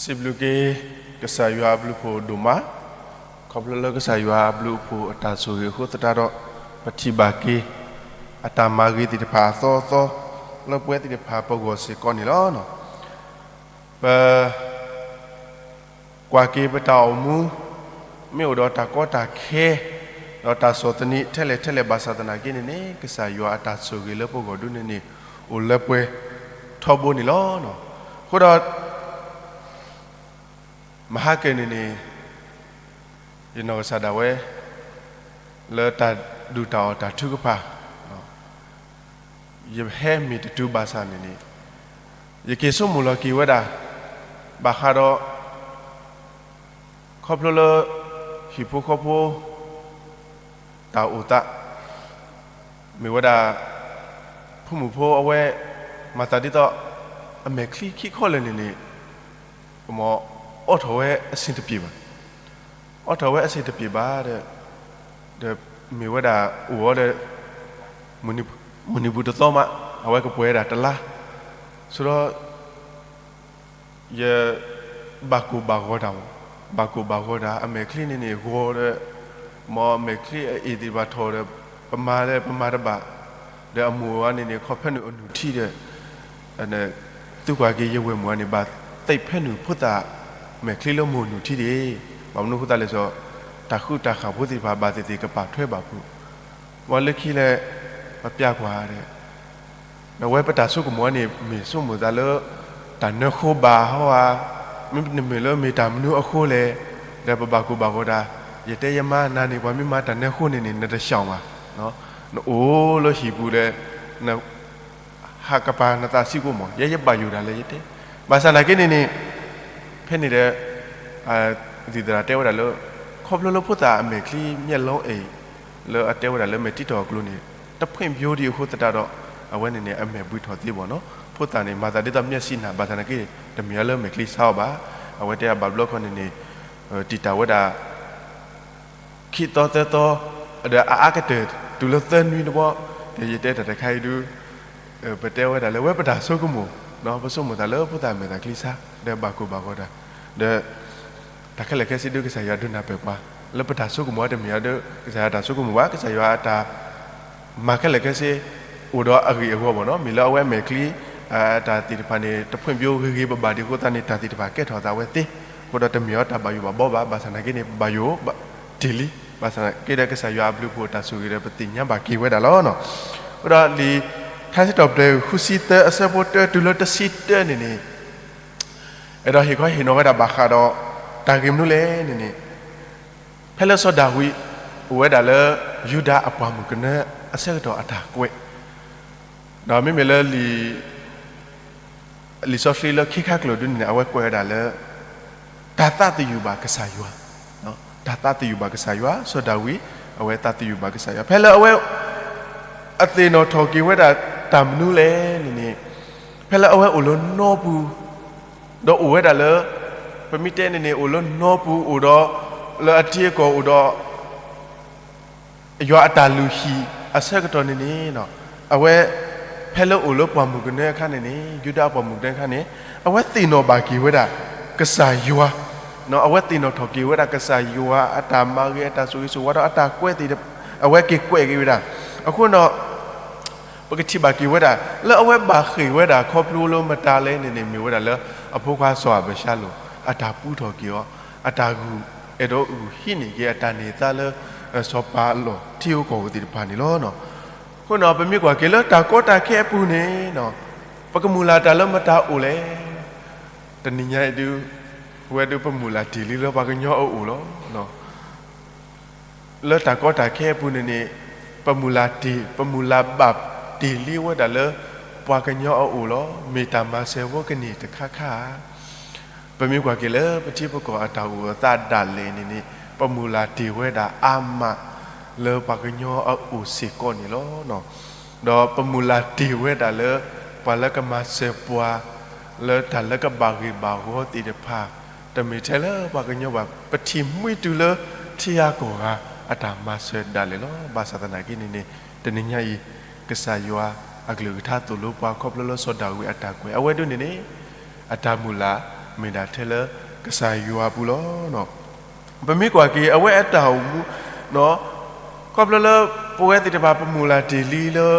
စံးဘျုးက့ၤ ကစၢ်ယွၤအဘျုးအဖှိၣ်ဒိၣ်မး, ခီဖျိလၢကစၢ်ယွၤအဘျုးအဖှိၣ်အတၢ်ဆိၣ်ဂ့ၤအဃိသတးဒီး ပထံၣ်ဘၣ်က့ၤ အတၢ်မၤဂ့ၤသ့ၣ်တဖၣ်အသီအသီ လၢပဝဲသ့ၣ်တဖၣ်ပဂီၢ်စ့ၢ်ကီးန့ၣ်လီၤ. ပ ကွၢ်က့ၤပတၢ်အိၣ်မူ မ့ၢ်အိၣ်ဒီးတၢ်ကီတၢ်ခဲ ဒီးတၢ်ဆီၣ်သနံးထဲလဲၣ်ထဲလဲၣ်ဘၣ်ဆၣ်သနာ်က့န့ၣ်န့ၣ် ကစၢ်ယွၤအတၢ်ဆိၣ်ဂ့ၤလၢပဂီၢ်ဒုန့ၣ်န့ၣ် အိၣ်လၢပှဲၤထီဘိန့ၣ်လီၤ. အဃိဒီး မဟါကၢၤန့ၣ်န့ၣ် ယနီၢ်ကစၢ်ဒၣ်ဝဲ လၢတၢ်ဒုၣ်တၢ်အီၣ်တၢ်ထုကဖၣ် ယဟဲမ့ၢ်တတုၤဘၣ်ဆၣ်န့ၣ်န့ၣ် ယက့ၤဆိကမိၣ်လီၤက့ၤဝဲဒၣ် ဘၣ်ဃးဒီး ခီဖျိလၢ ဟံၣ်ဖိဃီဖိ တၢ်အိၣ်သး မ့ၢ်ဝဲဒၣ် ဖိမုၣ်ဖိအဝဲ မၤသးဒ်သိး အမဲာ်ချံခံခီလၢာ်န့ၣ်န့ၣ် ကမၤအိးထီၣ်ဝဲအဆင်တပြေဘၣ်, အိးထီၣ်ဝဲအဆင်တပြေဘၣ်ဒီး ဒီးမ့ၢ်ဝဲဒၣ်အိၣ်အီၤဒီး မုၢ်နံၤပူၤတသီမး အဝဲကပှဲၤဒၣ်တလါ, ဆိဒီး ယ ဘၣ်ကိၢ်ဘၣ်ဂီၤတၢ်မး, ဘၣ်ကိၢ်ဘၣ်ဂီၤတၢ် အမဲာ်ချံန့ၣ်န့ၣ် ဂီၤဒီး မ်အမဲာ်ချံအအ့ၣ်သ့ၣ်တဖၣ်ထီၣ်ဒီး ပမၤလၢပမၤတဘၣ်, ဒီးအမိၢ်ဝဲန့ၣ်န့ၣ် ခီဖဲနုာ်အနုၢ်ထံဒီး သုကွၢ်က့ၤယဝဲၢ်မုၣ်န့ၣ် ဘၣ်သ့ၣ်ဖဲနုာ်ဖိသၣ် မဲာ်ချံလၢမိၢ်နုာ်ထံဒၣ်, ဘၣ်မနုၤအဃိသတးလဲၣ်စီၤ တၢ်ဃုတၢ်ဃၢ်ဖိသ့ၣ်တဖၣ် ဘၣ်သ့ၣ်သ့ၣ်ကပာ်ထွဲဘၣ်ဖုး, မ်လၢခံလဲၣ် ပပျၢ်ကွၢ်ဒီး ဒီးဝဲပတၢ်ဆိကမိၣ်န့ၣ် မ့ၢ်ဆိကမိၣ်သးလၢ တၢ်နၢဃိဘၣ်ဟီဧါ, မ့တမ့ၢ်လၢမ့ၢ်တၢ်မနုၤအဃိလဲၣ်, ဒီးပဘၣ်ကိၢ်ဘၣ်ဂီၤတၢ်, ယတဲယမါနၤန့ၣ် ပှၤမ့ၢ်မၤတၢ်နၢဃိန့ၣ်န့ၣ် နတဆှီဘၣ်, နအိၣ်လၢဟံၣ်ပူၤဒီး န ဟးကပၤနသးဆံးကိးမး ယဲယဘၣ်ယိၣ်ဒၣ်လဲာ်ယတဲ, ဘၣ်ဆၣ်သနာ်က့န့ၣ်န့ၣ် ဖဲန့ၣ်ဒီး ဒ်သရၣ်တဲဝဲဒၣ်လၢ ခီဖျိလၢဖိသၣ်အမဲာ်ချံမျက်လုံးအိမ် လၢအတဲဝဲဒၣ်လၢမဲာ်တံတီၢ်အကျိၤန့ၣ် တဖွံ့ဖြိုးဒံးအဃိသတးဒီး အဝဲန့ၣ်န့ၣ် အမဲာ်ဘှံးထီၣ်သ့ဘၣ်နီၤ, ဖိသၣ်န့ၣ် မၤသးဒ်သိးမျက်စိနာ် ဘၣ်ဆၣ်သနာ်က့ တမ့ၢ်အီၤလၢမဲာ်ချံဆါအီၤဘၣ်, အဝဲတဲအဘၣ်ဘျီခီန့ၣ်န့ၣ် တံာ်တာ်ဝဲဒၣ် ခံသီသၢသီ ဒီးအအါကတၢၢ် တုၤလၢသၢနွံတဘျီ, ဒီးယတဲတၢ်တခါအံၤဒုး ပတဲဝဲဒၣ်လၢဝဲပတၢ်ဆိကမိၣ်, ပဆိကမိၣ်သးလၢဖိသၣ်မဲာ်သၣ်ချံဆါ ဒီးဘၣ်ကိၢ်ဘၣ်ဂီၤတၢ်, ဒီး တၢ်ခဲလၢာ်ခဲဆ့ဒုး ကစၢ်ယွၤဒိးနၢ်ပၢၢ်ပှၤ, လၢပတၢ်ဆိကမိၣ်အတမ့ၢ်အီၤဒီး ကစၢ်ယွၤတၢ်ဆိကမိၣ်ဘၣ်, ကစၢ်ယွၤအတၢ် မၤခဲလၢာ်ခဲဆ့ အိၣ်ဒီးအဂ့ၢ်အဂီၢ်ဘၣ်နီၤ, မ့ၢ်လၢအဝဲမဲာ်ချံ တၢ်သ့ၣ်တဖၣ်န့ၣ် တဖွံ့ဖြိုးဂ့ၤဂ့ၤဘၣ်ဘၣ်ဒံးအဃိသတးန့ၣ် တၢ်သ့ၣ်တဖၣ်ကဲထီၣ်သးဝဲသ့, အဃိဒီးတမ့ၢ်အီၤတၢ်ဘၣ်ယိၣ်ဘၣ်ဘီဘၣ်, ဘၣ်ဆၣ်သနာ်က့န့ၣ် ပဘၣ်ယိၣ်တ့ၢ်လံ, ဘၣ်ဆၣ်သနာ်က့ဒီး ကစၢ်ယွၤအဘျုးအဖှိၣ်တၢ်ဆိၣ်ဂ့ၤဒီး ပသ့ၣ်ညါဘၣ်က့ၤဝဲဒၣ်လီၤ. အဃိဒီးလံာ်ထါစံးထီၣ်ပတြၢၤ ဃုဆံသၢ အဆၢဖိတၢတုၤလၢတဆံတၢန့ၣ်န့ၣ် အဲၣ်ဒိးဟ့ၣ်ခီဟ့ၣ်နီၤဝဲဒၣ်ဘၣ်ဃးဒီး တၢ်ဂ့ၢ်မနုၤလဲၣ်န့ၣ်န့ၣ်, ဖဲလၢစီၤဒၤဝံး အိၣ်ဝဲဒၣ်လၢ ယူဒၤအပှၤမုၣ်ကနၢအဆၢကတီၢ်အတၢ်ကွဲး, ဒီးမ့မ့ၢ်လၢ လံာ်စီဆှံလၢခံခါကျၢၢ်ဒုန့ၣ်န့ၣ် အဝဲကွဲးဝဲဒၣ်လၢ တၢ်သးသယုၢ်ဘၣ်ကစၢ်ယွၤ, တၢ်သးသယုၢ်ဘၣ်ကစၢ်ယွၤ စီၤဒၤဝံး အဝဲသးသယုၢ်ဘၣ်ကစၢ်ယွၤ ဖဲလၢအဝဲ အသ့ၣ်နီၣ်ထီၣ်က့ၤဝဲဒၣ်တၢ်မနုၤလဲၣ်န့ၣ်န့ၣ်, ဖဲလၢအဝဲအိၣ်လၢနီပူၤ ဒီးအိၣ်ဝဲဒၣ်လၢ ပမ့ၢ်တဲန့ၣ်န့ၣ် အိၣ်လၢနီပူၤအိၣ်ဒီး လၢအထံအကီၢ်အိၣ်ဒီး ယွၤအတၢ်လုၢ်ဟံၣ်အဆၢကတီၢ်န့ၣ်န့ၣ်, အဝဲ ဖဲလၢအိၣ်လၢပှၤမုၣ်ကနၢအခါန့ၣ်န့ၣ် ယူဒၤအပှၤမုၣ်ကနၢအခါန့ၣ် အဝဲသ့ၣ်နီၣ်ဘၣ်က့ၤဝဲဒၣ် ကစၢ်ယွၤ, အဝဲသ့ၣ်နီၣ်ထီၣ်က့ၤဝဲဒၣ်ကစၢ်ယွၤအတၢ်မၤဂ့ၤအတၢ်ဆိၣ်ဂ့ၤဆိၣ်ဝါဒီးအတၢ်ကွဲးသ့ၣ် အဝဲက့ၤကွဲးက့ၤဝဲဒၣ်, အဃိဒီး ပကထံၣ်ဘၣ်က့ၤဝဲဒၣ် လၢအဝဲဘၣ်ဃ့ၢ်ဝဲဒၣ်ခီဖျိလၢမတၤလဲၣ်န့ၣ်န့ၣ် မ့ၢ်ဝဲဒၣ်လၢအဖိခွါစီၤအၤဘၡါလိၣ် အတၢ်ပူထီၣ်က့ၤအီၤ, အတၢ်ဂုာ် အဲၣ်ဒိးဂုာ်ဟံးန့ၢ်က့ၤအတၢ်န့ၢ်သါလၢ စီၤပၤအလီၢ်ထံဧိၤကီၢ်ဧိၤသ့ၣ်တဖၣ်န့ၣ်လီၤ. အဃိဒီး ပမ့ၢ်ကွၢ်က့ၤလၢတၢ်ကီတၢ်ခဲအပူၤန့ၣ် ပကမုၢ်လၢ်တၢ်လၢမတၤအိၣ်လဲၣ်. တနံၤညါအံၤဒုး ပဝဲဒုးပမုၢ်လၢ်တ့ၢ်လံလၢပှၤကညီအအိၣ်လီၤ. လၢတၢ်ကီတၢ်ခဲအပူၤန့ၣ်န့ၣ် ပမုၢ်လၢ်တ့ၢ် ပမုၢ်လၢ်ဘၣ်တ့ၢ်လံဝဲဒၣ်လၢ ပှၤကညီအအိၣ်လီၤ. မ့ၢ်တၢ်မၤစၢၤဖိကန့ၢ်တခါခါဧါ. ပမ့ၢ်ကွၢ်က့ၤလၢပထံပကီၢ်အတၢ်အိၣ်အသးဒၣ်လဲာ်န့ၣ်န့ၣ် ပမုၢ်လၢ်တ့ၢ်ဝဲဒၣ်အါမးလၢပှၤကညီအအိၣ်စ့ၢ်ကီးန့ၣ်လီၤ. ဒီးပမုၢ်လၢ်တ့ၢ်ဝဲဒၣ်လၢ ပှၤလၢကမၤစၢၤပှၤ လၢတၢ်လၢကဘၣ်ဂ့ၢ်ဘၣ်ဝီသ့ၣ်တဖၣ် တမ့ၢ်ထဲလၢပှၤကညီဘၣ် ပထံၣ်မှံတုၤလၢထံဂၤကီၢ်ဂၤအတၢ်မၤစၢၤဒၣ်လဲာ်လီၤ. ဘၣ်ဆၣ်သနာ်က့န့ၣ်န့ၣ် တနံၤညါအံၤ ကစၢ်ယွၤအကလုၢ်ကထါသိၣ်လိပှၤခီဖျိလၢစီၤဒၤဝံးအတၢ်ကွဲး အဝဲဒၣ်န့ၣ်န့ၣ် အတၢ်မုၢ်လၢ် မ့ၢ်ဒၣ်ထဲလၢကစၢ်ယွၤအပူၤလီၤ. ပမ့ၢ်ကွၢ်က့ၤအဝဲအတၢ်အိၣ်မူ, ခီဖျိလၢပဝဲသ့ၣ်တဖၣ်ပမုၢ်လၢ်တ့ၢ်လံလၢ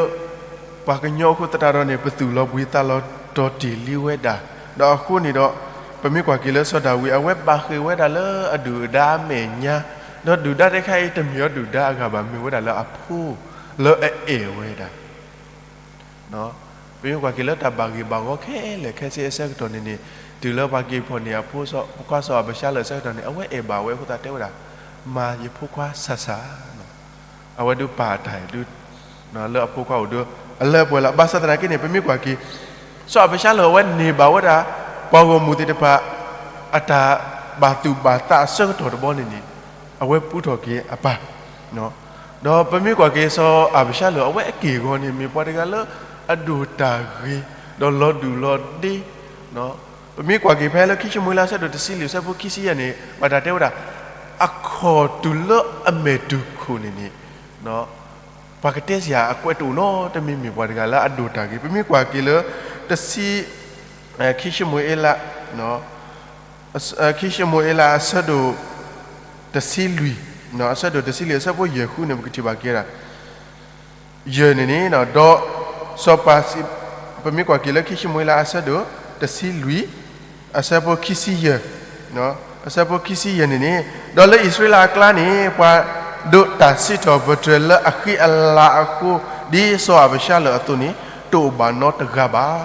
ပှၤကညီအဃိသတးဒီးန့ၣ် ပသူၣ်လီၤဘှံးသးလီၤတီၤတ့ၢ်လံဝဲဒၣ်, ဒီးအဃိန့ၣ်ဒီး ပမ့ၢ်ကွၢ်က့ၤလၢစီၤဒၤဝံး အဝဲဘၣ်ဃ့ၢ်ဝဲဒၣ်လၢအဒုၣ်အဒါအမဲာ်ညါ, ဒီးဒုၣ်ဒါတခါအံၤတမ့ၢ်အီၤဒုၣ်ဒါအဂၤဘၣ် မ့ၢ်ဝဲဒၣ်လၢအဖိလၢအအဲၣ်ဝဲဒၣ် ပမ့ၢ်ကွၢ်က့ၤလၢတၢ်ဘၣ်ဂ့ၢ်ဘၣ်ဂီၤခဲလၢာ်ခဲဆ့အဆၢကတီၢ်န့ၣ်န့ၣ်, တုၤလၢပှၤက့ၤဖီၣ်န့ၢ်အဖိခွါစီၤအၤဘၡါလၢာ်အဆၢကတီၢ်န့ၣ် အဝဲအဲၣ်ဘၣ်ဝဲအဃိသတးတဲဝဲဒၣ်, မၤယဖိခွါဆးဆး, အဝဲဒုးပာ်အတၢ်အံၤဒုး လၢအဖိခွါအိၣ်ဒုးအလၢပှဲၤလီၤ. ဘၣ်ဆၣ်သနာ်က့န့ၣ် ပမ့ၢ်ကွၢ်က့ၤ စီၤအၤဘၡါလၢာ်အဝဲန့ၢ်ဘၣ်ဝဲဒၣ် ပှၤဂီၢ်မုၢ်သ့ၣ်တဖၣ် အတၢ်ဘၣ်သူၣ်ဘၣ်သးအဆၢကတီၢ်တဘျီန့ၣ်န့ၣ် အဝဲပူထီၣ်က့ၤအပၢ်, ဒီးပမ့ၢ်ကွၢ်က့ၤစီၤအၤဘၡါလၢာ် အဝဲအက့ၢ်အဂီၤန့ၣ် မ့ၢ်ပှၤတဂၤလၢအဒိၣ်တၢ်ဂ့ၤ ဒီးလီၤဒူၣ်လီၤဒ့, ပမ့ၢ်ကွၢ်က့ၤဖဲလၢခံၡမူၤအ့လးအဆၢဒိၣ်တဆံလွံၢ်အဆၢဖိခံဆံယဲၢ်န့ၣ် ဘၣ်တၢ်တဲဝဲဒၣ် အခီၣ်တုၤလၢအမဲာ်တူၢ်ခိၣ်န့ၣ်န့ၣ် ပှၤကတဲစ့ၢ်အကွဲးတအိၣ်နီတမံၤ မ့ၢ်ပှၤတဂၤလၢအဒိၣ်တၢ်ဂ့ၤ. ပမ့ၢ်ကွၢ်က့ၤလၢ တဆံ ခံၡမူၤအ့လး ခံၡမူၤအ့လးအဆၢဒိၣ်တဆံလွံၢ် အဆၢဒိၣ်တဆံလွံၢ်အဆၢဖိယဲၢ်ဃုန့ၣ် ပကထံၣ်ဘၣ်က့ၤဒၣ် ယဲၢ်န့ၣ်န့ၣ် ဒီးစီၤပၤစံး, ပမ့ၢ်ကွၢ်က့ၤလၢခံၡမူၤအ့လးအဆၢဒိၣ်တဆံလွံၢ် အဆၢဖိခံဆံယဲၢ်, အဆၢဖိခံဆံယဲၢ်န့ၣ်န့ၣ်, ဒီးလၢအံၣ်စရ့လးအကျါန့ၣ် ပှၤဒိးတၢ်စံးထီၣ်ပတြၢၤလၢအဃံအလၤအဃိ ဒ်စီၤအၤဘၡါလၢာ်အသိးန့ၣ် တအိၣ်ဘၣ်နီတဂၤဘၣ်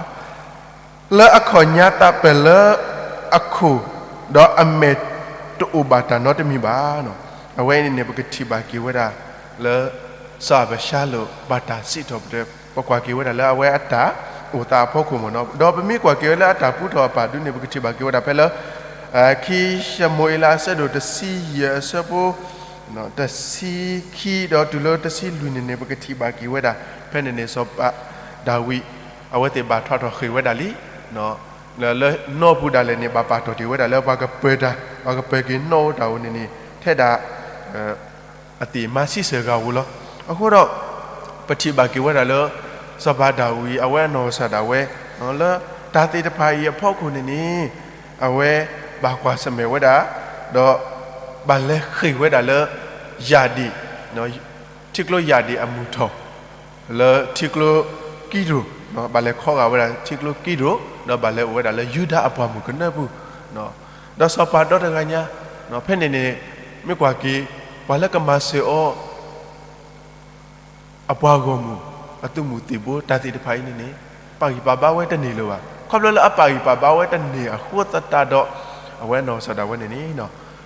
လၢအခီၣ်ညါသးပၢၢ်လၢအခိၣ်, ဒီးအမဲာ်တအိၣ်ဘၣ်တၢ်နီတမံၤဘၣ်. အဝဲအံၤန့ၣ်န့ၣ် ပကထံၣ်ဘၣ်က့ၤဝဲဒၣ်လၢ စီၤအၤဘၡါလၢာ်ဘၣ်တၢ်စံးထီၣ်ပတြၢၤ, ပကွၢ်က့ၤဝဲဒၣ်လၢအဝဲအတၢ်အိၣ်သးအဖီခိၣ်မ့ၢ်နီၤ, ဒီးပမ့ၢ်ကွၢ်က့ၤဝဲလၢအတၢ်ပူထီၣ်အပၢ်ဒုန့ၣ် ပကထံၣ်ဘၣ်က့ၤဝဲဒၣ်ဖဲလၢ ခံၡမူၤအ့လးအဆၢဒိၣ်တဆံယဲၢ်အဆၢဖိ တဆံခံ ဒီးတုၤလၢတဆံလွံၢ်န့ၣ်န့ၣ် ပကထံၣ်ဘၣ်က့ၤဝဲဒၣ် ဖဲန့ၣ်န့ၣ် စီၤပၤဒၤဝံး အဝဲသ့ၣ်ဘၣ်ထွါထီၣ်ဃ့ၢ်ဝဲဒၣ်လံ လၢ လၢနီၢ်ပူၤဒၣ်လဲာ်န့ၣ် ဘၣ်ပာ်တီၢ်တ့ၢ်ဝဲဒၣ်လၢပှၤကပၢၤတၢ် ပှၤကပၢၤက့ၤနီၢ်အိၣ်တၢ်အိၣ်န့ၣ်န့ၣ် ထဲဒၣ် အသ့ၣ်မၤဆံးစၢၤဂၤဧိၤလီၤ. အဃိဒီး ပထံၣ်ဘၣ်က့ၤဝဲဒၣ်လၢ စီၤပၤဒၤဝံး အဝဲအနီၢ်ကစၢ်ဒၣ်ဝဲ လၢတၢ်သ့ၣ်တဖၣ်အံၤအဖီခိၣ်န့ၣ်န့ၣ် အဝဲဘၣ်ကွၢ်ဆၢၣ်မဲာ်ဝဲဒၣ် ဒီးဘၣ်လဲၤဃ့ၢ်ဝဲဒၣ်လၢ ယၣ်ဒ့ၣ် ထံကျိယၣ်ဒ့ၣ်အမုၢ်ထီၣ် လၢထံကျိကံဒြိၣ်, ဘၣ်လဲၤခီဂာ်ဝဲဒၣ်ထံကျိကံဒြိၣ် ဒီးဘၣ်လဲၤအိၣ်ဝဲဒၣ်လၢယူဒၤအပှၢ်မုၢ်ကနၢပူၤ, ဒီးစီၤပၤဒီတဂၤညါ ဖဲန့ၣ်န့ၣ် မ့ၢ်ကွၢ်က့ၤ ပှၤလၢကမၤစၢၤအီၤ အပှၤဂီၢ်မုၢ် အသုးမုၢ်သံၣ်ဘိ တၢ်သ့ၣ်တဖၣ်အံၤန့ၣ်န့ၣ် ပာ်ဂံၢ်ပာ်ဘါဝဲတန့ၢ်လၢၤဘၣ်. ခီဖျိလၢအပာ်ဂံၢ်ပာ်ဘါဝဲတန့ၢ်အဃိသတးဒီး အဝဲအနီၢ်ကစၢ်ဒၣ်ဝဲန့ၣ်န့ၣ်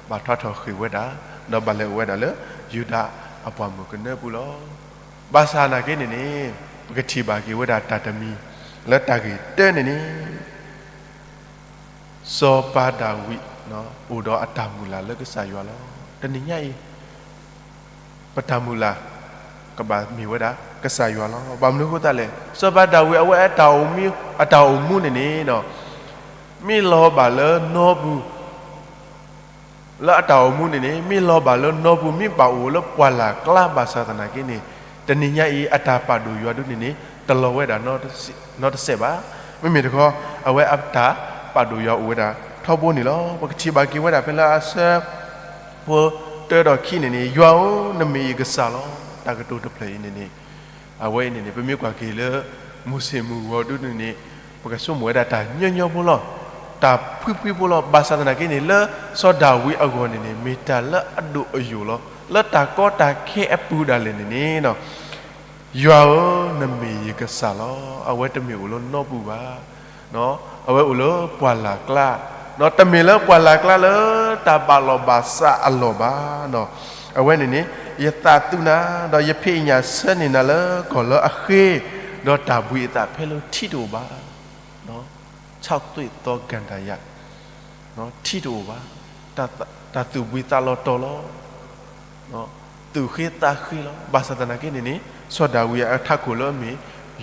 ဘၣ်ထွါထီၣ်ဃ့ၢ်ဝဲဒၣ် ဒီးဘၣ်လဲၤအိၣ်ဝဲဒၣ်လၢ ယူဒၤအပှၢ်မုၢ်ကနၢပူၤလီၤ. ဘၣ်ဆၣ်နာ်က့န့ၣ်န့ၣ် ပကထံၣ်ဘၣ်က့ၤဝဲဒၣ်တၢ်တမံၤ လၢတၢ်ဂ့ၢ်တၢန့ၣ်န့ၣ် စီၤပၤဒၤဝံး အိၣ်ဒီးအတၢ်မုၢ်လၢ်လၢကစၢ်ယွၤလီၤ. တနံၤညါအံၤ ပတၢ်မုၢ်လၢ် ကဘၣ်မ့ၢ်ဝဲဒၣ် ကစၢ်ယွၤလီၤ. ဘၣ်မနုၤအဃိသတးလဲၣ်, စီၤပၤဒၤဝံးအဝဲအတၢ်အိၣ်မူ အတၢ်အိၣ်မူန့ၣ်န့ၣ် မ့ၢ်လီၤဘၣ်လၢနီပူၤ လၢအတၢ်အိၣ်မူန့ၣ်န့ၣ် မ့ၢ်လီၤဘၣ်လၢနီပူၤ မ့ၢ်ဘၣ်အိၣ်လၢပှၢ်လၢ်ကျါဘၣ်ဆၣ်သနာ်က့န့ၣ် တနံၤညါအံၤ အတၢ်ပာ်ဒိၣ်ယွၤဒုန့ၣ်န့ၣ် တလီၤဝဲဒၣ်နီတစဲးဘၣ်. မ့မ့ၢ်တခီ အဝဲအတၢ်ပာ်ဒိၣ်ယွၤအိၣ်ဝဲဒၣ်ထီဘိန့ၣ်လီၤ. ပကထံၣ်ဘၣ်က့ၤဝဲဒၣ်ဖဲလၢအဆၢ ဖိတၢဒီးခံန့ၣ်န့ၣ် ယွၤဧၢ, နမ့ၢ်ယကစၢ်လီၤ. တၢ်ကတိၤတဖျၢၣ်အံၤန့ၣ်န့ၣ် အဝဲအံၤန့ၣ်န့ၣ် ပမ့ၢ်ကွၢ်က့ၤလၢ မုၢ်ဆ့ၣ်မုၢ်ဂီၤဒုန့ၣ်န့ၣ် ပကဆိကမိၣ်ဝဲဒၣ်တၢ်ညီညီဖိလီၤ. တၢ်ဖှံဖှံဖိလီၤ. ဘၣ်ဆၣ်သနာ်က့န့ၣ် လၢစီၤဒၤဝံးအဂီၢ်န့ၣ်န့ၣ် မ့ၢ်တၢ်လၢအဒိၣ်အယိာ်လီၤ. လၢတၢ်ကီတၢ်ခဲအပူၤဒၣ်လဲာ်န့ၣ်န့ၣ် ယွၤဧၢ, နမ့ၢ်ယကစၢ်လီၤ. အဝဲတမ့ၢ်အိၣ်လၢနီပူၤဘၣ်. အဝဲအိၣ်လၢပှၢ်လၢ်ကျါ, တမ့ၢ်လၢပှၢ်လၢ်ကျါလၢတၢ်ဘၣ်လီၢ်ဘၣ်စးအလီၢ်ဘၣ်. အဝဲန့ၣ်န့ၣ် ယသးသူနၤ, ဒီးယဖံးညၣ်ဆၢန့ၢ်နၤလၢကီၢ်လၢအဃ့, ဒီးတၢ်ဘှံးအသးဖဲလၢထံတအိၣ်ဘၣ်. ဆၣ်သွ့ၣ်သီကၣ်တၢ်ယၤ, ထံတအိၣ်ဘၣ်. တၢ်သူၣ်ဘှံးသးလီၤတီၤလီၤ. သူၣ်ဃ့သးဃ့လီၤ. ဘၣ်ဆၣ်သနာ်က့န့ၣ်န့ၣ် စီၤဒၤဝံးအထးခိၣ်လၢအမ့ၢ်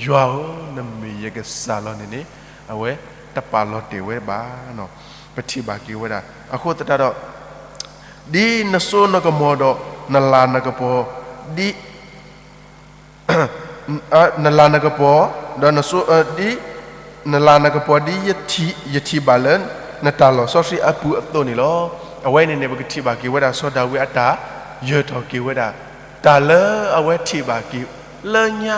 ယွၤဧၢ, နမ့ၢ်ယကစၢ်လီၤန့ၣ်န့ၣ် အဝဲတပာ်လီၤတဲာ်ဝဲဘၣ်. ပထံၣ်ဘၣ်က့ၤဝဲဒၣ် အဃိသတးဒီး ဒ်နစိနကမီၤဒီး နလၤနကပီၤ ဒ် နလၤနကပီၤ ဒီး ဒ် နလၤနကပီၤဒ်ယထံၣ်ဘၣ်လၢ နတၢ်လီၢ်စီဆှံအပူၤအသိးန့ၣ်လီၤ. အဝဲန့ၣ်န့ၣ် ပကထံၣ်ဘၣ်က့ၤဝဲဒၣ် စီၤဒၤဝံးအတၢ်ယၢၤထီၣ်က့ၤဝဲဒၣ် တၢ်လၢအဝဲထံၣ်ဘၣ်က့ၤ လၢညါ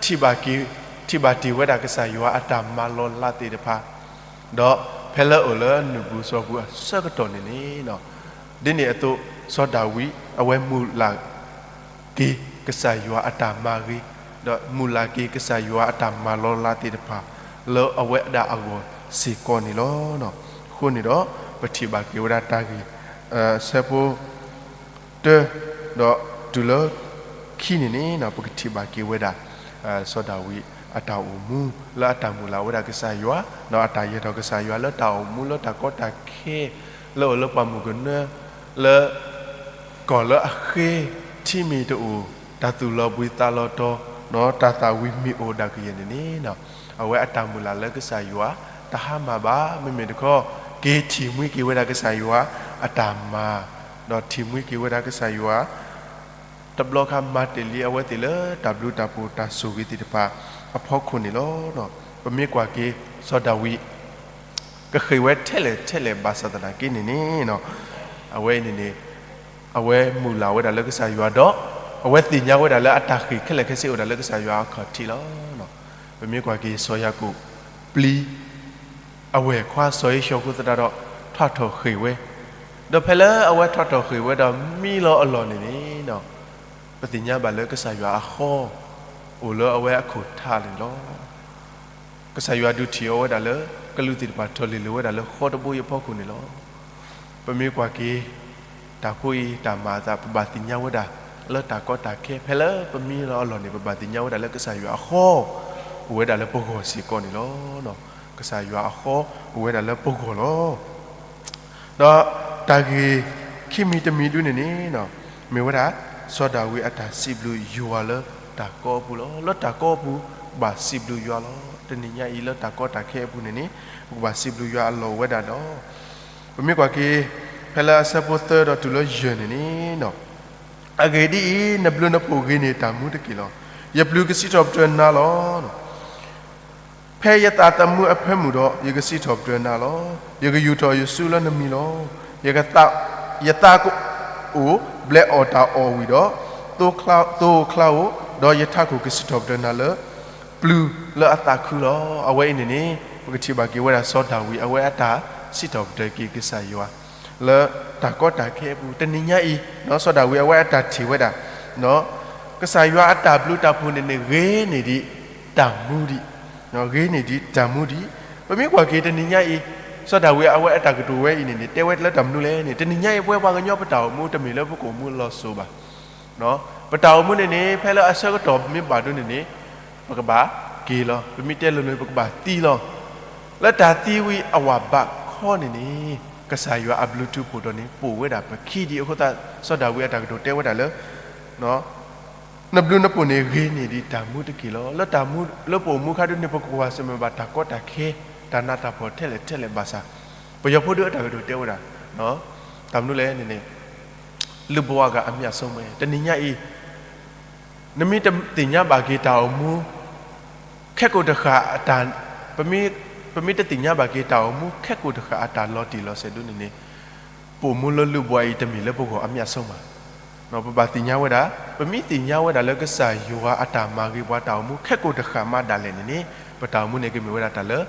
ထံၣ်ဘၣ်က့ၤ ထံၣ်ဘၣ်တ့ၢ်ဝဲဒၣ်ကစၢ်ယွၤအတၢ်မၤလီၤလးသ့ၣ်တဖၣ် ဒီးဖဲလၢအအိၣ်လၢနုၢ်ပူၤစီၤပူၤအဆၢကတီၢ်န့ၣ်န့ၣ် ဒ်န့ၣ်အသိး စီၤဒၤဝံး အဝဲမုၢ်လၢ်က့ၤကစၢ်ယွၤအတၢ်မၤဂ့ၤ, ဒီးမုၢ်လၢ်က့ၤကစၢ်ယွၤအတၢ်မၤလီၤလးသ့ၣ်တဖၣ် လၢအဝဲဒၣ်အဂီၢ်စ့ၢ်ကီးန့ၣ်လီၤ. အဃိန့ၣ်ဒီး ပထံၣ်ဘၣ်က့ၤဝဲဒၣ်တၢ်ဂ့ၢ် ဆၢဖိ တၢ ဒီးတုၤလၢခံန့ၣ်န့ၣ် ပကထံၣ်ဘၣ်က့ၤဝဲဒၣ် စီၤဒၤဝံးအတၢ်အိၣ်မူ လၢအတၢ်မုၢ်လၢ်ဝဲဒၣ်ကစၢ်ယွၤ ဒီးအတၢ်ယၢၤထီၣ်ကစၢ်ယွၤလၢတၢ်အိၣ်မူလၢတၢ်ကီတၢ်ခဲ လၢအိၣ်လၢပှၢ်မုၢ်ကနၢ လၢ ကီၢ်လၢအဃ့ ထံမ့ၢ်တအိၣ် တၢ်သူၣ်လီၤဘှံးသးလီၤတီၤ ဒီးတၢ်သၣ်ဝံၤမ့ၢ်အိၣ်ဒၣ်ကယဲၢ်န့ၣ်န့ၣ် အဝဲအတၢ်မုၢ်လၢ်လၢကစၢ်ယွၤ တဟါမၢ်ဘၣ် မ့မ့ၢ်တခီ က့ၤထံၣ်မှံက့ၤဝဲဒၣ်ကစၢ်ယွၤအတၢ်မၤ ဒီးထံၣ်မှံက့ၤဝဲဒၣ်ကစၢ်ယွၤ တဘျီခါမၤတ့ၢ်လံအဝဲသ့ၣ်လၢတၢ်ဘျုးတၢ်ဖှိၣ်တၢ်ဆိၣ်ဂ့ၤသ့ၣ်တဖၣ်အဖီခိၣ်န့ၣ်လီၤ. ပမ့ၢ်ကွၢ်က့ၤ စီၤဒၤဝံး ကဃ့ၢ်ဝဲထဲလဲၣ်ထဲလဲၣ်ဘၣ်ဆၣ်သနာ်က့န့ၣ်န့ၣ် အဝဲအံၤန့ၣ်န့ၣ် အဝဲမုၢ်လၢ်ဝဲဒၣ်လၢကစၢ်ယွၤဒီး အဝဲသ့ၣ်ညါဝဲဒၣ်လၢအတၢ်ဃ့ၢ်ခဲလၢာ်ခဲဆ့အိၣ်ဒၣ်လၢကစၢ်ယွၤအခီၣ်ထံးလီၤ. ပမ့ၢ်ကွၢ်က့ၤစီၤယၤကိာ် ပျံၤ အဝဲၢ်ခွါစီၤဧ့ၡီၤအဃိသတးဒီး ထီၣ်ထီၣ်ဃ့ၢ်ဝဲ, ဒီးဖဲလၢအဝဲထီၣ်ထီၣ်ဃ့ၢ်ဝဲဒီးမံလီၤအလီၢ်န့ၣ်န့ၣ် ပသ့ၣ်ညါဘၣ်လၢကစၢ်ယွၤအဃီ အိၣ်လၢအဝဲအခိၣ်ထးန့ၣ်လီၤ. ကစၢ်ယွၤဒုးထံၣ်အီၤဝဲဒၣ်လၢ ကလူးသ့ၣ်တဖၣ်ထီၣ်လံၤလၢၤဝဲဒၣ်လၢဃီတဘိအံၤအဖီခိၣ်န့ၣ်လီၤ. ပမ့ၢ်ကွၢ်က့ၤ တၢ်ဖိအံၤတၢ်မၤအသး ပဘၣ်သ့ၣ်ညါဝဲဒၣ် လၢတၢ်ကီတၢ်ခဲ ဖဲလၢပမံလီၤအလီၢ်န့ၣ် ပဘၣ်သ့ၣ်ညါဝဲဒၣ်လၢကစၢ်ယွၤအဃီ အိၣ်ဝဲဒၣ်လၢပဂီၢ်စ့ၢ်ကီးန့ၣ်လီၤ. ကစၢ်ယွၤအဃီ အိၣ်ဝဲဒၣ်လၢပဂီၢ်လီၤ. ဒီးတၢ်ဂ့ၢ်ခံမံၤတမံၤဒုန့ၣ်န့ၣ် မ့ၢ်ဝဲဒၣ် စီၤဒၤဝံးအတၢ်စံးဘျုးယွၤလၢတၢ်ကီအပူၤလီၤ. လၢတၢ်ကီအပူၤ ပဘၣ်စံးဘျုးယွၤလီၤ. တနံၤညါအံၤလၢတၢ်ကီတၢ်ခဲအပူၤန့ၣ်န့ၣ် ပကဘၣ်စံးဘျုးယွၤအလီၢ်အိၣ်ဝဲဒၣ်လီၤ. ပမ့ၢ်ကွၢ်က့ၤ ဖဲလၢအဆၢဖိသၢဒီးတုၤလၢယဲၢ်န့ၣ်န့ၣ် အဂ့ၢ်ဒ်အံၤ, နဘျုးနဖှိၣ်ဂ့ၤန့ၢ်တၢ်မူတက့ၢ်လီၤ. ယပျုၤကစံးထီၣ်ပတြၢၤနၤလီၤ. ဖဲယသးသမူအဖၢမုၢ်ဒီး ယကစံးထီၣ်ပတြၢၤနၤလီၤ. ယကယူာ်ထီၣ်ယစုလၢနမံၤလီၤ. ယသး, ယသးကအိၣ်ဘျဲးအီၣ်တၢ်အီၣ်ဝံၤဒီး, သိချါ, သိချါဧိၤ, ဒီးယထးခိၣ်ကစံးထီၣ်ပတြၢၤနၤလၢ ပျုၤလၢအသးခုလီၤ. အဝဲအံၤန့ၣ်န့ၣ် ပကထံၣ်ဘၣ်က့ၤဝဲဒၣ်စီၤဒၤဝံး အဝဲအတၢ်စံးထီၣ်ပတြၢၤက့ၤကစၢ်ယွၤ လၢတၢ်ကီတၢ်ခဲအပူၤ တနံၤညါအံၤ စီၤဒၤဝံးအဝဲအတၢ်ထံၣ်ဝဲဒၣ် ကစၢ်ယွၤအတၢ်ဘျုးတၢ်ဖှိၣ်န့ၣ်န့ၣ် ဂ့ၤန့ၢ်ဒံးတၢ်မူဒံး, ဂ့ၤန့ၢ်ဒံးတၢ်မူဒံး. ပမ့ၢ်ကွၢ်က့ၤတနံၤညါအံၤ စီၤဒၤဝံးအဝဲအတၢ်ကတိၤဝဲအံၤန့ၣ်န့ၣ် တဲဝဲလၢတၢ်မနုၤလဲၣ်န့ၣ် တနံၤညါအံၤ ပဝဲပှၤကညီပတၢ်အိၣ်မူတမ့ၢ်လၢပကအိၣ်မူလီၤစိၤဘၣ်. ပတၢ်အိၣ်မူန့ၣ်န့ၣ် ဖဲလၢအဆၢကတီၢ်မ့ၢ်ဘၣ်ဒိန့ၣ်န့ၣ် ပကဘၣ်က့ၤလီၤ. ပမ့ၢ်တဲလိၤလိၤ ပကဘၣ်သံလီၤ. လၢတၢ်သံဝံၤအဝဲဘးခီန့ၣ်န့ၣ် ကစၢ်ယွၤအဘျုးထူးဖှိၣ်ထီၣ်န့ၣ် ပိာ်ဝဲဒၣ်ပခံဒံးအဃိသတး စီၤဒၤဝံးအတၢ်ကတိၤတဲဝဲဒၣ်လၢ နဘျုးနဖှိၣ်န့ၣ် ဂ့ၤန့ၢ်ဒံးတၢ်မူတက့ၢ်လီၤ. လၢတၢ်မူ လၢပအိၣ်မူအခါဒုန့ၣ် ပကကွၢ်ဆၢၣ်မဲာ်ဘၣ်တၢ်ကီတၢ်ခဲ တၢ်နးတၢ်ဖှီၣ်ထဲလဲၣ်ထဲလဲၣ်ဘၣ်ဆၣ် ပယီၤဖိဒုအတၢ်ကတိၤတဲဝဲဒၣ် တၢ်မနုၤလဲၣ်န့ၣ်န့ၣ် လုၢ်ဘဝက အမြတ်ဆုံးပဲ တနံၤညါအံၤ နမ့ၢ်တသ့ၣ်ညါဘၣ်က့ၤတၢ်အိၣ်မူ ခဲကိာ်တဃၣ်အတၢ် ပမ့ၢ် ပမ့ၢ်တသ့ၣ်ညါဘၣ်က့ၤတၢ်အိၣ်မူခဲကိာ်တဃၣ်အတၢ်လီၤတံၢ်လီၤဆဲးဒုန့ၣ်န့ၣ် ပအိၣ်မူလၢလုၢ်ဘဝအံၤတမ့ၢ်လၢပဂီၢ်အမြတ်ဆုံးဘၣ်. ပဘၣ်သ့ၣ်ညါဝဲဒၣ် ပမ့ၢ်သ့ၣ်ညါဝဲဒၣ်လၢကစၢ်ယွၤအတၢ်မၤဂ့ၤပှၤတၢ်အိၣ်မူခဲကိာ်တဃၣ်မးဒၣ်လဲာ်န့ၣ်န့ၣ် ပတၢ်အိၣ်မူန့ၣ်ကမ့ၢ်ဝဲဒၣ်တၢ်လၢ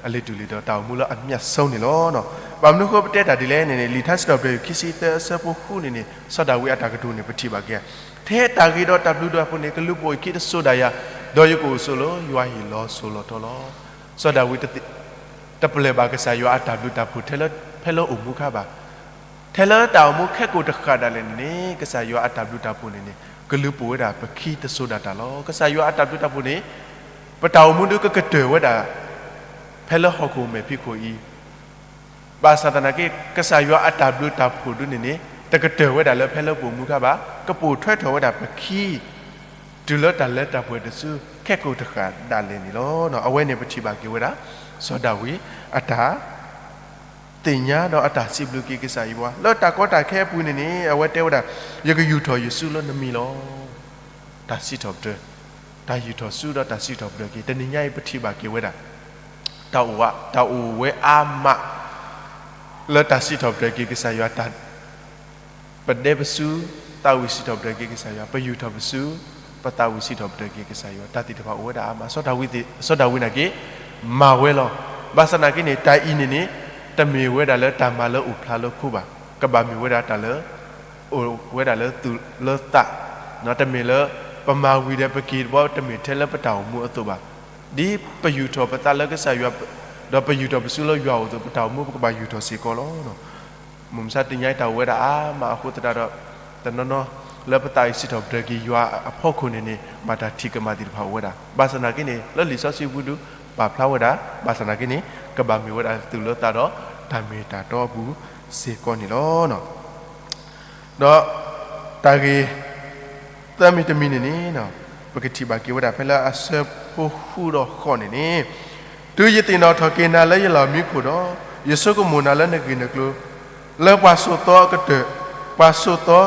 အလံၤတူၢ်လံၤဒီးတၢ်အိၣ်မူလၢအမြတ်ဆုံးန့ၣ်လီၤ. ဘၣ်မနုၤဃိပတဲတၢ်ဒ်လဲၣ်န့ၣ်န့ၣ် လံာ်ထါစံးထီၣ်ပတြၢၤ ခံဆံသၢ အဆၢဖိဃုန့ၣ်န့ၣ် စီၤဒၤဝံးအတၢ်ကတိၤန့ၣ် ပထံၣ်ဘၣ်က့ၤ ထဲတၢ်ဂ့ၤဒီးတၢ်ဘျုးတၢ်ဖှိၣ်န့ၣ် ကလူၤပိာ်ယခံတစိၤဒၣ်ယၤ, ဒီးယကအိၣ်ဆိးလၢယွၤဟံၣ်လီၤစိၤလီၤထီလီၤ. စီၤဒၤဝံးတပလၢၢ်ဘၣ်ကစၢ်ယွၤအတၢ်ဘျုးတၢ်ဖှိၣ်ထဲလၢ ဖဲလၢအိၣ်မူအခါဘၣ်. ထဲလၢတၢ်အိၣ်မူခဲကိာ်တဃၣ်ဒၣ်လဲာ်န့ၣ်န့ၣ် ကစၢ်ယွၤအတၢ်ဘျုးတၢ်ဖှိၣ်န့ၣ်န့ၣ် ကလူၤပိာ်ဝဲဒၣ်ပခံတစိၤဒၣ်တၢ်လီၤ. ကစၢ်ယွၤအတၢ်ဘျုးတၢ်ဖှိၣ်န့ၣ် ပတၢ်အိၣ်မူဒုကကတၢၢ်ဝဲဒၣ် ဖဲလၢဟီၣ်ခိၣ်မဲာ်ဖံးခိၣ်အံၤ ဘၣ်ဆၣ်သနာ်က့ ကစၢ်ယွၤအတၢ်ဘျုးတၢ်ဖှိၣ်ဒုန့ၣ်န့ၣ် တကတၢၢ်ဝဲဒၣ်လၢဖဲလၢပအိၣ်မူအခါဘၣ်, ကပိာ်ထွဲထီၣ်ဝဲဒၣ်ပခံ တုၤလၢတၢ်လၢတၢ်ပှဲၤတစု ခဲကိာ်တဃၣ်ဒၣ်လဲာ်န့ၣ်လီၤ. အဝဲန့ၣ်ပထံၣ်ဘၣ်က့ၤဝဲဒၣ် စီၤဒၤဝံးအတၢ် သ့ၣ်ညါဒီးအတၢ်စံးဘျုးက့ၤကစၢ်ယွၤ လၢတၢ်ကီတၢ်ခဲအပူၤန့ၣ်န့ၣ် အဝဲတဲဝဲဒၣ် ယကယူာ်ထီၣ်ယစုလၢနမံၤလီၤ. တၢ်စံးထီၣ်ပတြၢၤ, တၢ်ယူာ်ထီၣ်စုဒီးတၢ်စံးထီၣ်ပတြၢၤက့ၤ တနံၤညါအံၤပထံၣ်ဘၣ်က့ၤဝဲဒၣ် တၢ်အိၣ်ဝဲ တၢ်အိၣ်ဝဲအါမး လၢတၢ်စံးထီၣ်ပတြၢၤက့ၤကစၢ်ယွၤ, ပဒဲပစု သးဝံၣ်စံးထီၣ်ပတြၢၤက့ၤကစၢ်ယွၤ, ပယူာ်ထီၣ်ပစု ပသးဝံၣ်စံးထီၣ်ပတြၢၤက့ၤကစၢ်ယွၤ, တၢ်သ့ၣ်တဖၣ်အိၣ်ဝဲဒၣ်အါမး, စီၤဒၤဝံးသ့ၣ်, စီၤဒၤဝံးနာ်က့ မၤဝဲလီၤ. ဘၣ်ဆၣ်နာ်က့န့ၣ် တၢ်အံၤန့ၣ်န့ၣ် တမ့ၢ်ဝဲဒၣ်လၢတၢ်မၤလၢအိၣ်ဖျါလၢခိဘၣ်, ကဘၣ်မ့ၢ်ဝဲဒၣ်တၢ်လၢ အိၣ်ဝဲဒၣ်လၢသူၣ်လၢသး, တမ့ၢ်လၢ ပမၤဝံၤဒီးပက့ၤတဘျီ တမ့ၢ်ထဲလၢပတၢ်အိၣ်မူအသိးဘၣ်. ဒ်ပယူာ်ထီၣ်ပသးလၢကစၢ်ယွၤ, ဒီးပယူာ်ထီၣ်ပစုလၢယွၤအအိၣ်အသိး ပတၢ်အိၣ်မူပကဘၣ်ယူာ်ထီၣ်စ့ၢ်ကီးလီၤ. မုၢ်မဆါတနံၤညါတၢ်အိၣ်ဝဲဒၣ်အါမးအဃိသတးဒီး တနီၤနီၤလၢပသးအံၤစံးထီၣ်ပတြၢၤက့ၤယွၤအဖီခိၣ်န့ၣ်န့ၣ် ဘၣ်တၢ်ထံၣ်ကမၣ်သ့ၣ်တဖၣ်အိၣ်ဝဲဒၣ်. ဘၣ်ဆၣ်နာ်က့န့ၣ် လၢလံာ်စီဆှံပူၤဒုး ပာ်ဖျါဝဲဒၣ်, ဘၣ်ဆၣ်နာ်က့န့ၣ် ကဘၣ်မ့ၢ်ဝဲဒၣ်သူၣ်လၢသးဒီးတၢ်မ့ၢ်တၢ်တီအပူၤစ့ၢ်ကီးန့ၣ်လီၤ. ဒီးတၢ်ဂ့ၢ်သၢမံၤတမံၤန့ၣ်န့ၣ် ပကထံၣ်ဘၣ်က့ၤဝဲဒၣ်ဖဲလၢအဆၢဖိဃုဒီးဃိးန့ၣ်န့ၣ်, တုၤယသ့ၣ်နီၣ်ထီၣ်က့ၤနၤလၢယလီၢ်မံခိၣ်ဒီး, ယဆိကမိၣ်နၤလၢနဂ့ၢ်နကျိၤ, လၢပှၤဆိးသီကတၢၢ်, ပှၤဆိးသီ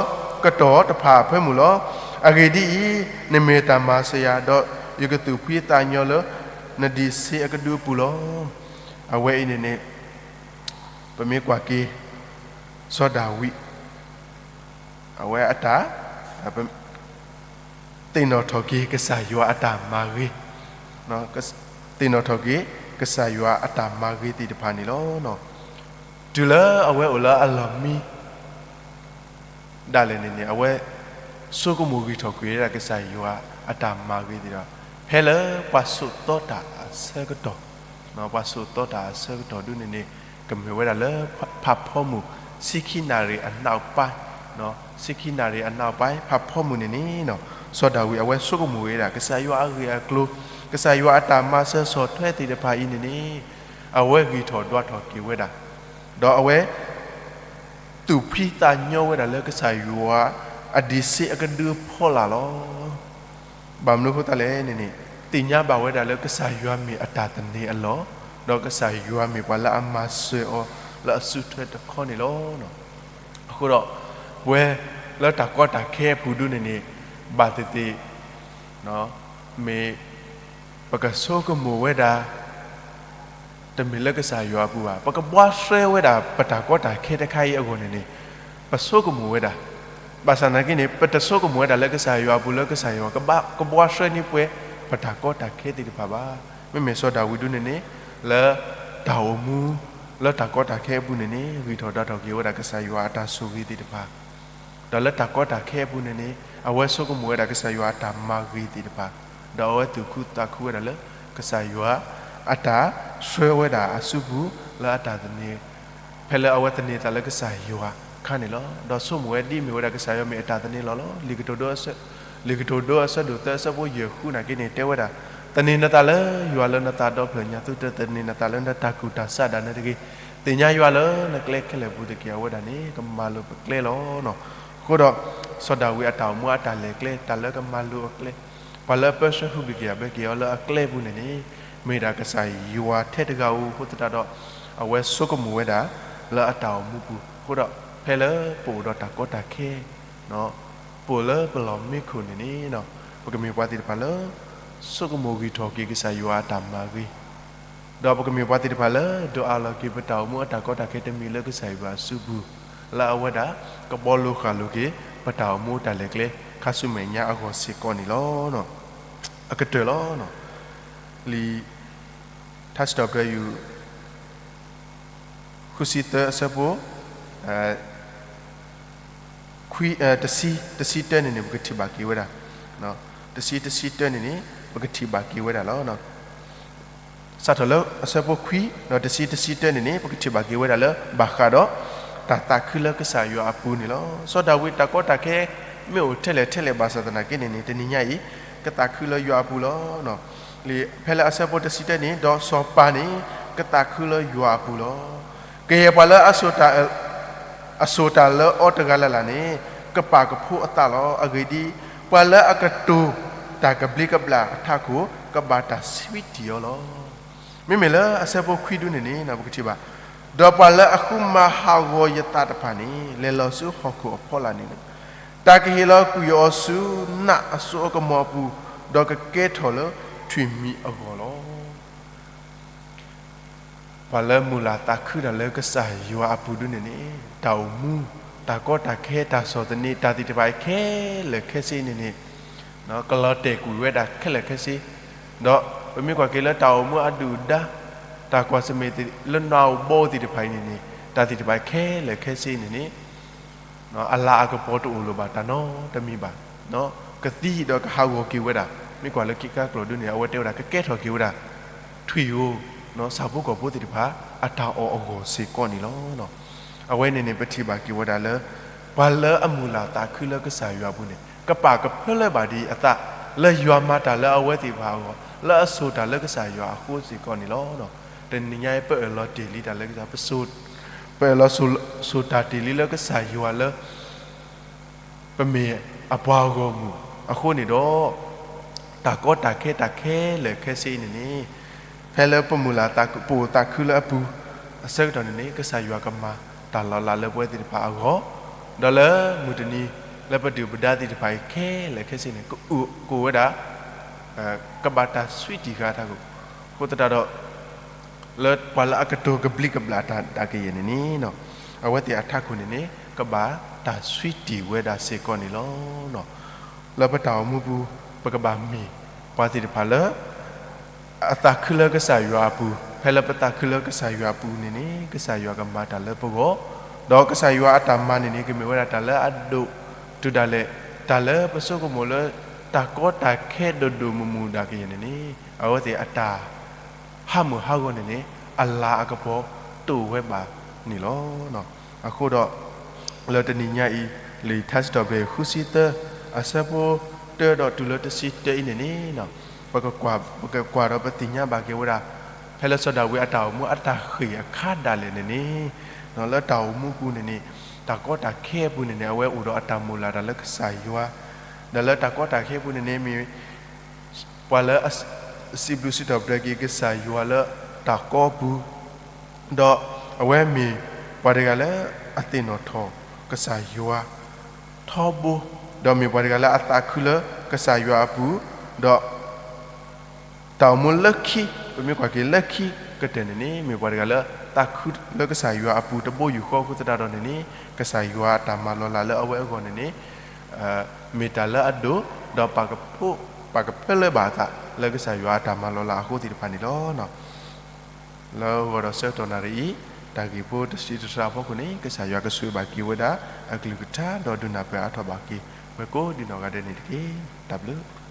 ကတီၢ်တဖၣ်အဖၢမုၢ်လီၤ. အဂ့ၢ်ဒ်အံၤ, နမ့ၢ်တၢ်မၤစၢၤယၤ, ဒီးယကသူၣ်ဖှံသးညီလၢနဒံးဆ့အကဒုအပူၤလီၤ. အဝဲအံၤန့ၣ်န့ၣ် ပမ့ၢ်ကွၢ်က့ၤ စီၤဒၤဝံး အဝဲအတၢ် သ့ၣ်နီၣ်ထီၣ်က့ၤကစၢ်ယွၤအတၢ်မၤဂ့ၤ, သ့ၣ်နီၣ်ထီၣ်က့ၤ ကစၢ်ယွၤအတၢ်မၤဂ့ၤသ့ၣ်တဖၣ်န့ၣ်လီၤ. တုၤလၢအဝဲအိၣ်လၢအလီၢ်မံ ဒၣ်လဲာ်န့ၣ်န့ၣ် အဝဲဆိကမိၣ်ဂံၢ်ထီၣ်ကွံာ်ဝဲဒၣ်ကစၢ်ယွၤအတၢ်မၤဂ့ၤသ့ၣ်ဒီး ဖဲလၢပှၤဆိးသီတၢ်အဆၢကတီၢ်, ပှၤဆိးသီတၢ်အဆၢကတီၢ်ဒုန့ၣ်န့ၣ် ကမ့ၢ်ဝဲဒၣ်လၢဖးဖီမုၢ် ဆံခံနၣ်ရံၣ်အနးပၢၢ်, ဆံခံနၣ်ရံၣ်အနးပၢၢ် ဖးဖီမုၢ်န့ၣ်န့ၣ်, စီၤဒၤဝံးအဝဲဆိကမိၣ်ဝဲဒၣ် ကစၢ်ယွၤအဂ့ၢ်အကျိၤ, ကစၢ်ယွၤအတၢ်မၤစၢၤဆီၣ်ထွဲသ့ၣ်တဖၣ်အံၤန့ၣ်န့ၣ် အဝဲဂံၢ်ထီၣ်ဒွးထီၣ်က့ၤဝဲဒၣ်, ဒီးအဝဲ သူၣ်ဖှံသးညီဝဲဒၣ်လၢကစၢ်ယွၤအဒံးဆ့အကဒုအဖီလာ်လီၤ. ဘၣ်မနုၤအဃိသတးလဲၣ်န့ၣ်န့ၣ် သ့ၣ်ညါဘၣ်ဝဲဒၣ်လၢကစၢ်ယွၤမ့ၢ်အတၢ်သန့ၤအလီၢ်, ဒီးကစၢ်ယွၤမ့ၢ်ပှၤလၢအမၤစၢၤအီၤလၢအစုထွဲတခီန့ၣ်လီၤ. အဃိဒီး ပဝဲလၢတၢ်ကီတၢ်ခဲအပူၤဒုန့ၣ်န့ၣ် ဘၣ်သ့ၣ်သ့ၣ် မ့ၢ် ပကဆိကမိၣ်ဝဲဒၣ် တမ့ၢ်လၢကစၢ်ယွၤအပူၤဘၣ်. ပကဘှါဆှဲဝဲဒၣ်ပတၢ်ကီတၢ်ခဲတခါအံၤအဂီၢ်န့ၣ်န့ၣ် ပဆိကမိၣ်ဝဲဒၣ်. ဘၣ်ဆၣ်နာ်က့န့ၣ် ပတဆိကမိၣ်ဝဲဒၣ်လၢကစၢ်ယွၤအပူၤ လၢကစၢ်ယွၤကဘှါ, ကဘှါဆှဲန့ၢ်ပှၤ ပတၢ်ကီတၢ်ခဲသ့ၣ်တဖၣ်ဘၣ်. မ့မ့ၢ်စီၤဒၤဝံးဒုန့ၣ်န့ၣ် လၢတၢ်အိၣ်မူ လၢတၢ်ကီတၢ်ခဲအပူၤန့ၣ်န့ၣ် ဂံၢ်ထီၣ်ဒွးထီၣ်က့ၤဝဲဒၣ်ကစၢ်ယွၤအတၢ်ဆိၣ်ဂ့ၤသ့ၣ်တဖၣ် ဒီးလၢတၢ်ကီတၢ်ခဲအပူၤန့ၣ်န့ၣ် အဝဲဆိကမိၣ်ဝဲဒၣ်ကစၢ်ယွၤအတၢ်မၤဂ့ၤသ့ၣ်တဖၣ်, ဒီးအဝဲသူၣ်ခုသးခုဝဲဒၣ်လၢ ကစၢ်ယွၤအတၢ်ဆှၢဝဲဒၣ်အစုပူၤ လၢအတၢ်သန့ၤ, ဖဲလၢအဝဲသန့ၤသးလၢကစၢ်ယွၤအခါန့ၣ်လီၤ. ဒီးဆိကမိၣ်ဝဲဒ်အမ့ၢ်ဝဲဒၣ်ကစၢ်ယွၤမ့ၢ်အတၢ်သန့ၤလီၢ်လီၤ. လံာ်ကတိၤဒိ လံာ်ကတိၤဒိအဆၢဒိၣ်သၢအဆၢဖိယဲၢ်ဃုနာ်က့န့ၣ် တဲဝဲဒၣ်, သန့ၤနသးလၢယွၤလၢနသးဒီဖျၢၣ်ညါ, သုတသန့ၤနသးလၢနတၢ်ကူၣ်တၢ်ဆးဒၣ်နဲတဂ့ၤ. သ့ၣ်ညါယွၤလၢနကျဲခဲလၢာ်ပူၤတက့ၢ်, အဝဲဒၣ်န့ၣ် ကမၤလိၤပကျဲလီၤ. အဃိဒီး စီၤဒၤဝံးအတၢ်အိၣ်မူအတၢ်လဲၤကျဲ, တၢ်လၢကမၤလိၤအကျဲ, ပှၤလၢအပၢဆှၢဟူးဂဲၤက့ၤအဘၢက့ၤအီၤလၢအကျဲပူၤန့ၣ်န့ၣ် မ့ၢ်ဒၣ်ကစၢ်ယွၤထဲတဂၤဧိၤအဃိသတးဒီး အဝဲဆိကမိၣ်ဝဲဒၣ် လၢအတၢ်အိၣ်မူပူၤ. အဃိဒီး ဖဲလၢပအိၣ်ဒီးတၢ်ကီတၢ်ခဲ ပအိၣ်လၢပလီၢ်မံခိၣ်န့ၣ်န့ၣ် ပကမ့ၢ်ပှၤသ့ၣ်တဖၣ်လၢ ဆိကမိၣ်ဂံၢ်ထီၣ်က့ၤကစၢ်ယွၤအတၢ်မၤဂ့ၤ, ဒီးပကမ့ၢ်ပှၤသ့ၣ်တဖၣ်လၢ ဒိးအးလီၤက့ၤပတၢ်အိၣ်မူအတၢ်ကီတၢ်ခဲတမံၤလၢကစၢ်ယွၤအစုပူၤ, လၢအဝဲဒၣ် ကဘှီလိာ်ဃာ်လိာ်က့ၤ ပတၢ်အိၣ်မူတၢ်လဲၤကျဲ ခါဆူမဲာ်ညါအဂီၢ်စ့ၢ်ကီးန့ၣ်လီၤ. အကတၢၢ်လီၤ. လံာ်ထါစံးထီၣ်ပတြၢၤ ယူၢ် ဃုဆံသၢအဆၢဖိ ခွံ, တဆံ, တဆံတၢန့ၣ်န့ၣ် ပကထံၣ်ဘၣ်က့ၤဝဲဒၣ်, တဆံ, တဆံတၢန့ၣ်န့ၣ် ပကထံၣ်ဘၣ်က့ၤဝဲဒၣ်လီၤ. စးထီၣ်လၢအဆၢဖိခွံ ဒီးတဆံ, တဆံတၢန့ၣ်န့ၣ် ပကထံၣ်ဘၣ်က့ၤဝဲဒၣ်လၢ ဘၣ်ဃးဒီး တၢ်သးခုလၢကစၢ်ယွၤအပူၤန့ၣ်လီၤ. စီၤဒၤဝံးတၢ်ကီတၢ်ခဲ မ့ၢ်အိၣ်ထဲလဲၣ်ထဲလဲၣ်ဘၣ်ဆၣ်သနာ်က့န့ၣ်န့ၣ် တနံၤညါအံၤ ကသးခုလၢယွၤအပူၤလီၤ. ဖဲလၢအဆၢဖိတဆံတၢန့ၣ် ဒီးစီၤပၤန့ၣ် ကသးခုလၢယွၤအပူၤလီၤ. ကယဲၢ်ပှၤလၢအစိာ်တၢ် အစိာ်တၢ်လၢအီၤတဂၤလၢ်လၢ်န့ၣ် ကပာ်ကဖိအသးလီၤ. အဂ့ၢ်ဒ်အံၤ, ပှၤလၢအကတိၤတၢ်ကဘျံးကဘျၣ်အထးခိၣ် ကဘၣ်တၢ်ဆံးတံၢ်အီၤလီၤ. မ့မ့ၢ်လၢအဆၢဖိခွံဒုန့ၣ်န့ၣ် ပကထံၣ်ဘၣ်, ဒီးပှၤလၢအဃုမၤဟးဂီၤယသးတဖၣ်န့ၣ် လဲၤလီၤဆူဟီၣ်ခိၣ်အဖီလာ်န့ၣ်လီၤ. တၢ်ကဟ့ၣ်လီၤကွံာ်အီၤဆူနးအစိအကမီၤအပူၤ, ဒီးကကဲထီၣ်လၢထွံၣ်မံၤအဂီၢ်လီၤ. ပှၤလၢမုၢ်လၢ်သးခုတၢ်လၢကစၢ်ယွၤအပူၤဒုန့ၣ်န့ၣ်, တၢ်အိၣ်မူ, တၢ်ကီတၢ်ခဲ, တၢ်ဆီၣ်သနံး, တၢ်သ့ၣ်တဖၣ်ခဲလၢာ်ခဲဆ့န့ၣ်န့ၣ်, ကလီၤတဲာ်ကွံာ်ဝဲဒၣ်ခဲလၢာ်ခဲဆ့, ဒီးပမ့ၢ်ကွၢ်က့ၤလၢတၢ်အိၣ်မူအဒုၣ်အဒါ, တၢ်ကွၢ်ဆၢၣ်မဲာ်လၢနအိၣ်ဘီသ့ၣ်တဖၣ်အံၤန့ၣ်န့ၣ်, တၢ်သ့ၣ်တဖၣ်ခဲလၢာ်ခဲဆ့န့ၣ်န့ၣ် အလၤအကပီၤတအိၣ်လၢၤဘၣ်တၢ်နီတမံၤဘၣ်. ကသံဒီးကဟးဂီၤက့ၤဝဲဒၣ်, မ့ၢ်ကွၢ်လၢခံခါကျိာ်ဒုန့ၣ် အဝဲတဲဝဲဒၣ် ကကဲထီၣ်က့ၤဝဲဒၣ် ထွံၣ်ဧိၤ, ဆၣ်ဖိကီၢ်ဖိသ့ၣ်တဖၣ် အတၢ်အီၣ်အဂီၢ်စ့ၢ်ကီးန့ၣ်လီၤ. အဝဲန့ၣ်န့ၣ် ပထံၣ်ဘၣ်က့ၤဝဲဒၣ်လၢ ပှၤလၢအမုၢ်လၢ်သးခုလၢကစၢ်ယွၤအပူၤန့ၣ် ကပာ်ကဖၢလၢဘၣ်ဒံးအသး လၢယွၤမၤတၢ်လၢအဝဲသ့ၣ်တဖၣ်အဂီၢ် လၢအစိာ်တၢ်လၢကစၢ်ယွၤအဃိစ့ၢ်ကီးန့ၣ်လီၤ. တနံၤညါအံၤ ပအၢၣ်လီၤတ့ၢ်လံတၢ်လၢကစၢ်, ပစိာ်, ပအၢၣ်လီၤစိာ်တၢ်တ့ၢ်လံလၢကစၢ်ယွၤလၢ ပမ့ၢ်အပှၤဂီၢ်မုၢ်အဃိန့ၣ်ဒီး, တၢ်ကီတၢ်ခဲတၢ်ခဲလၢာ်ခဲဆ့အံၤန့ၣ်န့ၣ်, ဖဲလၢပမုၢ်လၢ်သး, ပအိၣ်သးခုလၢအပူၤအဆၢကတီၢ်န့ၣ်န့ၣ် ကစၢ်ယွၤကမၤတၢ်လီၤလးလၢပဝဲသ့ၣ်တဖၣ်အဂီၢ်, ဒီးလၢမုၢ်တနံၤ လၢပဒုၣ်ပဒါသ့ၣ်တဖၣ်အံၤခဲလၢာ်ခဲဆ့န့ၣ် ကအိၣ်ဝဲဒၣ် ကဘၣ်တၢ်ဆှံတံၢ်ဃာ်အထးခိၣ်, အဃိသတးဒီး လၢပှၤလၢအကတိၤကဘျံးကဘျၣ်တၢ်ဒၣ်ကယဲၢ်န့ၣ်န့ၣ်, အဝဲသ့ၣ်အထးခိၣ်န့ၣ်န့ၣ် ကဘၣ်တၢ်ဆှံတံၢ်ဝဲဒၣ်စ့ၢ်ကီးန့ၣ်လီၤ. လၢပတၢ်အိၣ်မူပူၤ ပကဘၣ်မ့ၢ်ပှၤသ့ၣ်တဖၣ်လၢ အသးခုလၢကစၢ်ယွၤအပူၤ, ဖဲလၢပသးခုလၢကစၢ်ယွၤအပူၤန့ၣ်န့ၣ် ကစၢ်ယွၤကမၤတၢ်လၢပဂီၢ်, ဒီးကစၢ်ယွၤအတၢ်မၤန့ၣ်န့ၣ် ကမ့ၢ်ဝဲဒၣ်တၢ်လၢအဒိၣ်တုၤဒၣ်လဲာ်, တၢ်လၢပဆိကမိၣ်လၢ တၢ်ကီတၢ်ခဲဒိၣ်ဒိၣ်မုၢ်မုၢ်ဒၣ်ကယဲၢ်န့ၣ်န့ၣ် အဝဲသ့ၣ်အတၢ် ဟးမုၢ်ဟးဂီၤန့ၣ်န့ၣ် အလၤအကပီၤတအိၣ်ဝဲဘၣ်န့ၣ်လီၤ. အဃိဒီး လၢတနံၤညါအံၤ လံာ်ထါစံးထီၣ်ပတြၢၤ ဃုဆံသၢ အဆၢဖိတၢဒီးတုၤလၢတဆံတၢအံၤန့ၣ်န့ၣ်, ပကကွၢ်, ပကကွၢ်ဒီးပသ့ၣ်ညါဘၣ်က့ၤဝဲဒၣ် ဖဲလၢစီၤဒၤဝံးအတၢ်အိၣ်မူအတၢ်ဃ့ၢ်အခါဒၣ်လဲာ်န့ၣ်န့ၣ်, လၢတၢ်အိၣ်မူပူၤန့ၣ်န့ၣ်, တၢ်ကီတၢ်ခဲအပူၤန့ၣ်န့ၣ် အဝဲအိၣ်ဒီးအတၢ်မုၢ်လၢ်တၢ်လၢကစၢ်ယွၤ, ဒီးလၢတၢ်ကီတၢ်ခဲအပူၤန့ၣ်န့ၣ် မ့ၢ် ပှၤလၢအစံးဘျုးစံးထီၣ်ပတြၢၤက့ၤကစၢ်ယွၤလၢတၢ်ကီပူၤ, ဒီးအဝဲမ့ၢ်ပှၤတဂၤလၢအသ့ၣ်နီၣ်ထီၣ် ကစၢ်ယွၤထီဘိ, ဒီးမ့ၢ်ပှၤတဂၤလၢအသးခုလၢကစၢ်ယွၤအပူၤ, ဒီး တၢ်အိၣ်မူလၢခံ, ပမ့ၢ်ကွၢ်က့ၤလၢခံကတၢၢ်န့ၣ်န့ၣ် မ့ၢ်ပှၤတဂၤလၢသးခုလၢကစၢ်ယွၤအပူၤတဘိယူၢ်ဃီအဃိသတးဒီးန့ၣ်န့ၣ် ကစၢ်ယွၤအတၢ်မၤလီၤလးလၢအဝဲအဂီၢ်န့ၣ်န့ၣ် မ့ၢ်တၢ်လၢအဒိၣ်, ဒီးပာ်ကဖိ, ပာ်ကဖၢလၢဘၣ်အသးလၢကစၢ်ယွၤအတၢ်မၤလီၤလးအဃိသ့ၣ်တဖၣ်န့ၣ်လီၤ. လၢဂီၤဒီးဆၢကတီၢ်နၣ်ရံၣ်အံၤ တၢ်ဂ့ၢ်ဖိတဆံတတြၢ်အဖီခိၣ်န့ၣ် ကစၢ်ယွၤကဆိၣ်ဂ့ၤဘၣ်က့ၤဝဲဒၣ် အကလုၢ်ကထါဒီးဒုးနၢ်ပၢၢ်အါထီၣ်ဘၣ်က့ၤ ပှၤကိးဒံးနီၢ်ဂၤဒဲးန့ၣ်တက့ၢ်. တၢ်ဘျုး